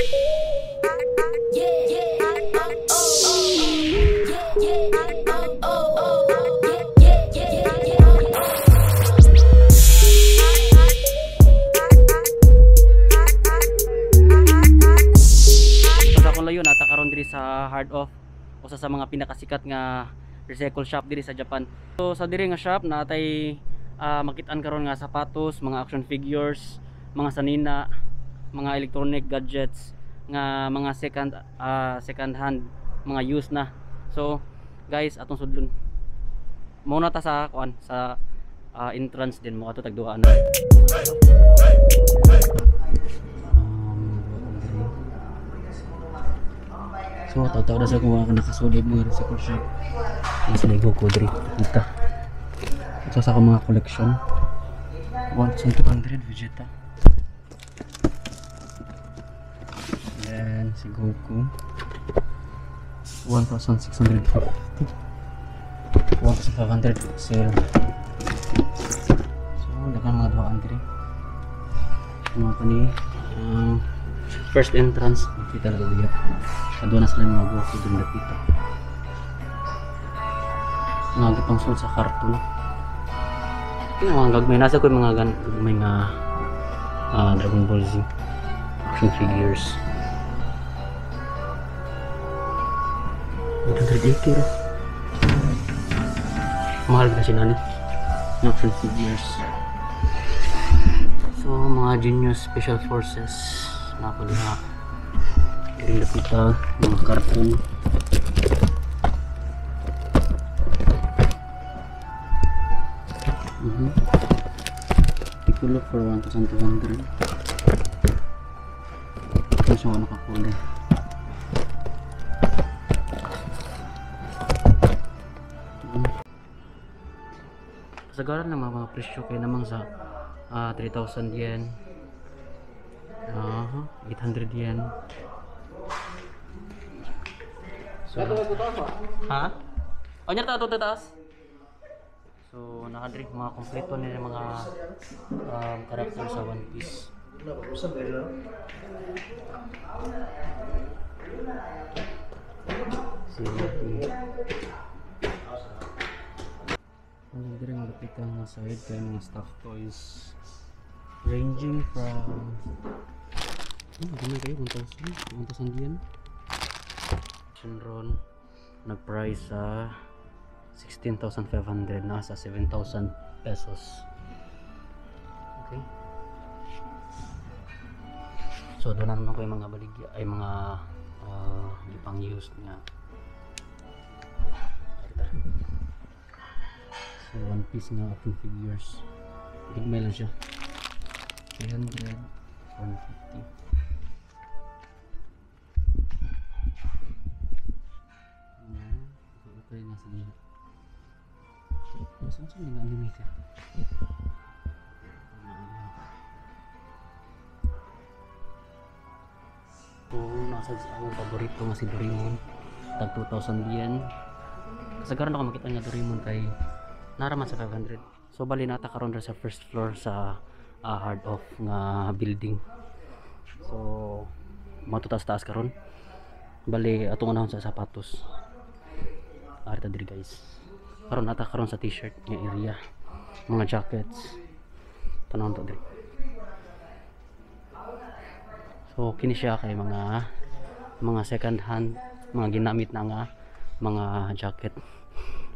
So sa akong layo nata karon diri sa Hard Off, usa sa mga pinakasikat nga recycle shop diri sa Japan. So sa diri nga shop natay makitaan karon nga sapatos, mga action figures, mga sanina, mga electronic gadgets nga mga second hand, mga used na. So guys, atong sudlon. Mao na ta sa kuan sa entrance din mo ato tagduhaan. So tataw na sa kung ako nakasulib mga recycle shop. Mas ligo ko diri kita. Ito sa akong mga collection. 1200 Vegeta. Then si Goku 1650. 1500 sale. So daghang mga duhaan diri. Mga kani first entrance kita na dito. Kadua na sila mga Goku dun dapita. Mga gipang sold sa karton. Kaya mga gagmay nasa ko yung mga gagmay nga Dragon Ball Z action figures. 180 ra. Mahal na siya nani. Action figures. So mga Genius Special Forces napaliha. Diri dapita mga karton. Piccolo for 1200. Ito siya nakakulay. Kasagaran ng mga presyo kay namang sa 3,000 yen. 800 yen. So, ha? O nya ta ato taas. So nakadri mga kompleto nila mga character sa One Piece. Si Luffy. Ang diri nga lupit ang mga side kay mga stuffed toys ranging from gamay kayo 1,000 yen. Shenron nag-price sa 16,500, nasa 7,000 pesos. Okay. So doon na naman ko yung mga baligya ay mga pang use nga. So One Piece nga action figures. Gigmay lang siya. 300, 150. Okay na sige. Saan saan nga anime siya? So, nasa sa akong paborito nga si Doraemon. Tag 2,000 yen. Kasagaran ako makita nga Doraemon kay naraman sa 500. So bali nata karon sa first floor sa Hard Off nga building. So matutas-taas karon. Bali atong unahon sa sapatos. Arita diri guys. Karon nata karon sa t-shirt nga area, mga jackets. Tanawon to diri. So kini siya kay mga second hand, mga ginamit na nga mga jacket.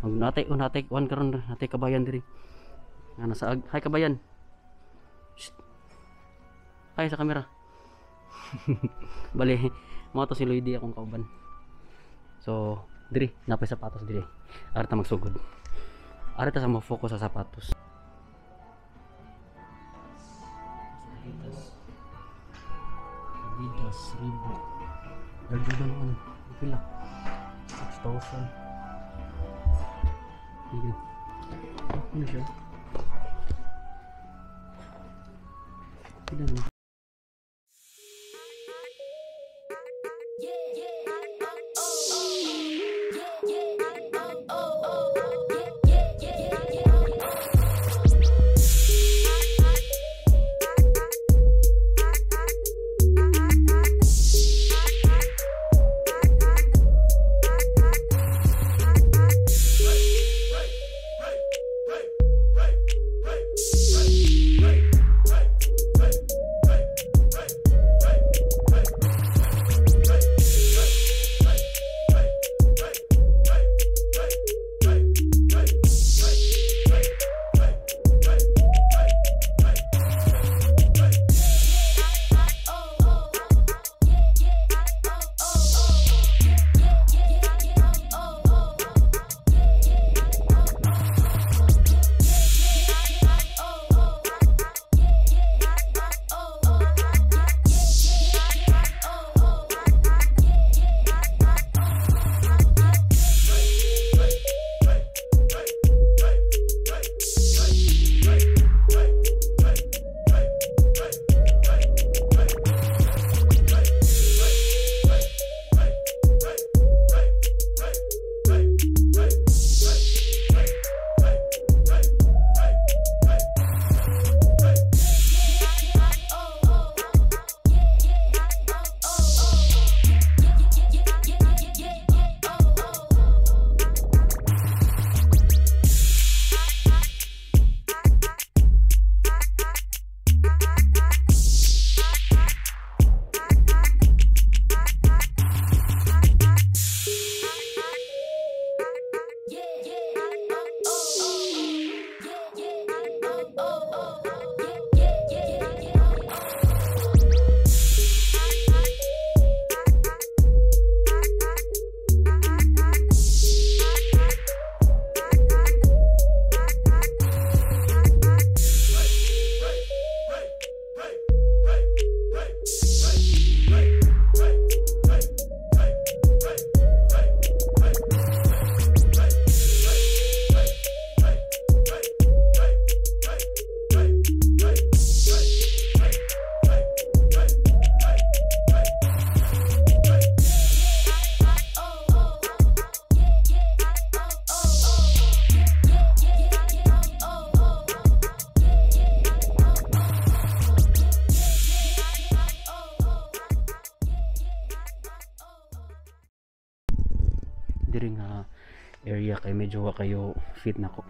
Natay natay kuan karon, natay kabayan diri. Nga nasa hi kabayan. Shh. Hi sa kamera. Bali mo to si Lloydie akong kauban. So diri napay sapatos diri. Arita magsugod. Arita sa mo focus sa sapatos. Adidas. Adidas Reebok. Air Jordan 1. Pila? 6,000. Sige. Ano siya? Pila na? diri nga area kay medyo wa kayo fit nako.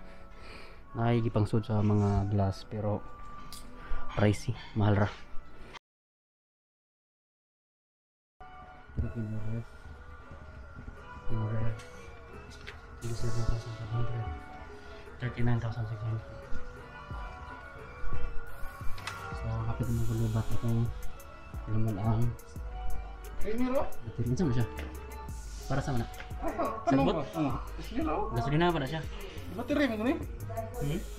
Naay gipangsud sa mga glass pero pricey, mahal ra. Ref. Yung ref. 27,500. 39,600. So, kapit mo kulubat itong naman ang battery. Unsa man siya? Para sa mana? Sagbot? Gasolina pa na siya. Battery man gani?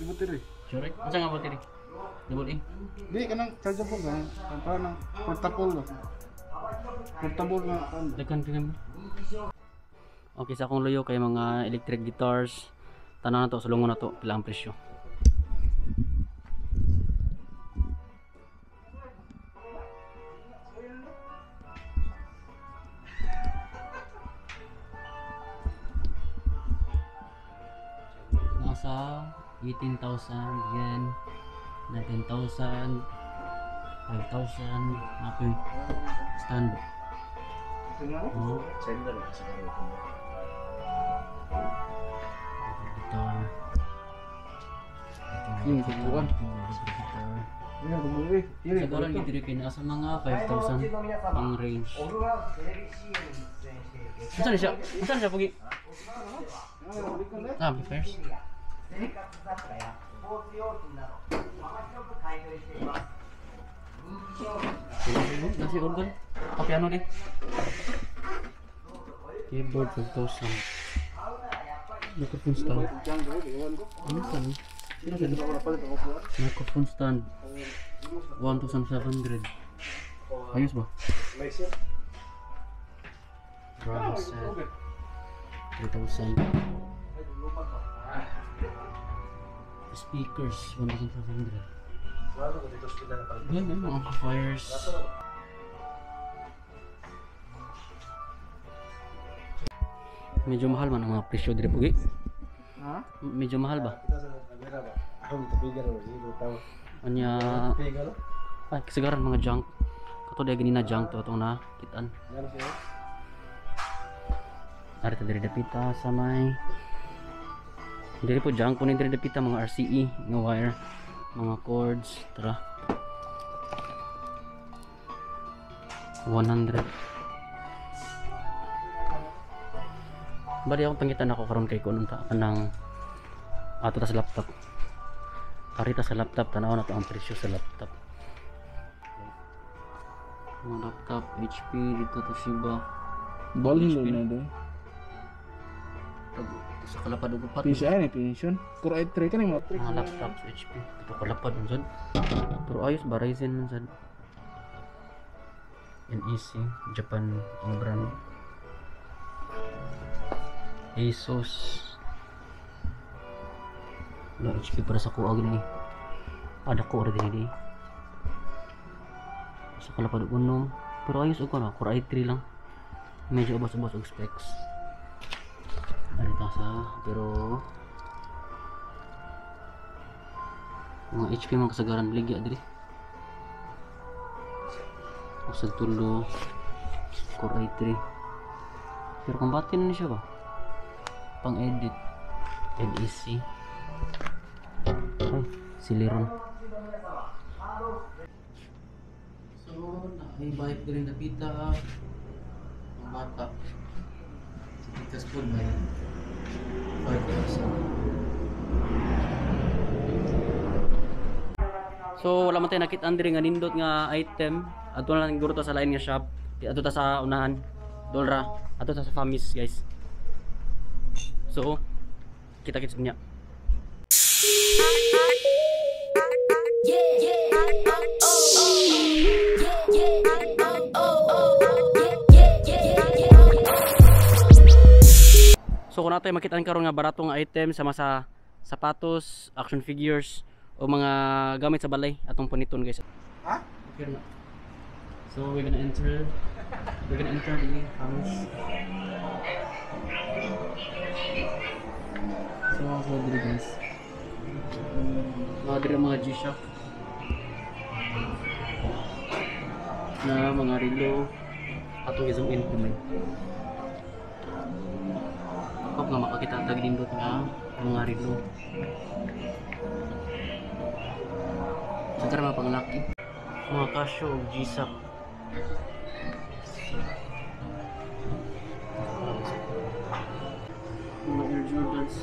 Battery. Sure? Unsa nga battery? Double A? Di kanang chargeable ba? Para nang portable ba? Portable nga kan. Daghan pa. Okay, sa akong luyo kay mga electric guitars. Tanan na to, sulungon na to, pila ang presyo. Nasa 18,000 yen, 19,000, 5,000, okay. Stand. Oh. Guitar. Siguro hindi diri kay nasa mga 5,000 ang range. Unsa ni siya? Unsa ni siya pugi? Ah, amplifiers. Nasi organ. Ah, piano din. Keyboard 5,000. Microphone stand. Ano sa ni? Microphone stand 1,500. Ayos ba? Drum set 3,000. Speakers 1,500. Yan, mga amplifiers. Medyo mahal man ang mga presyo dire pugi. Ha? Medyo mahal ba? Anya ay kasagaran mga junk. Kato dai ganina junk to atong na kitan. Ari ta diri dapita sa may diri po junk po ni diri dapita mga RCE nga wire, mga cords, tara. 100. Bali akong pangitan ako karon kay kuno ta kanang ato ta sa laptop. Arita sa laptop, tanaw na to ang presyo sa laptop. Mga laptop HP dito Toshiba. Balhin na do. Sa kalapad og upat. Pension ay pension. Core i3 kani mga Mga laptop sa HP. Dito kalapad man sad. Pero ayos ba Ryzen man sad. NEC Japan ang brand. Asus. No HP para sa kuag ni. Ada ko ra dinhi. Sa kalapad og unom. Pero ayos og kuno, Core i3 lang. Medyo ubos-ubos og specs. Arita sa pero mga HP mga kasagaran baligya diri. Usag tulo Core i3. Pero kumbate na siya ba? Pang edit NEC. Ay, Celeron. So, may bike din napita. Ang bata. Si Tikas po by 5,000. So, wala man tayo nakita diri nga nindot nga item. Adto na lang guro ta sa lain nga shop. Adto ta sa unahan. Dolra. Adto ta sa Famis, guys. So, kita-kits niya. So kung natay makita karon nga barato nga item sama sa sapatos, action figures o mga gamit sa balay atong paniton, guys. Ha? Okay na. So we're gonna enter the house. So so diri guys. Mga diri mga G-Shock na mga relo atong i-zoom in gamay. Hope nga makakita tag nindot nga mga relo. Sa tara mga panglaki. Mga Casio ug G-Shock. Mga Air Jordans.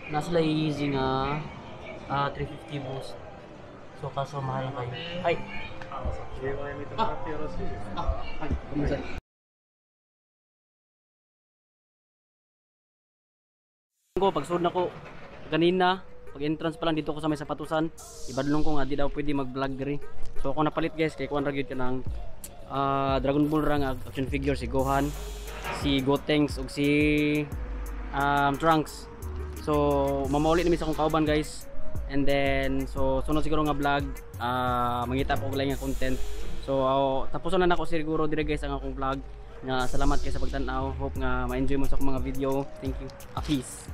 Nasa sila easy nga 350 boost. So kaso mahal kayo. Ay. Ah. Ah, ay. Ko pagsulod nako ganina, pag entrance pa lang dito ko sa may sapatusan, ibadlong ko nga di daw pwede mag-vlog diri. So ako napalit guys kay kuan ra gyud kanang Dragon Ball ra nga action figure, si Gohan, si Gotenks ug si Trunks. So mamauli na mi sa akong kauban guys. And then so sunod siguro nga vlog, mangita po og lain nga content. So tapuson na nako siguro dire guys ang akong vlog. Nga salamat kay sa pagtan-aw. Hope nga ma-enjoy mo sa akong mga video. Thank you. Peace.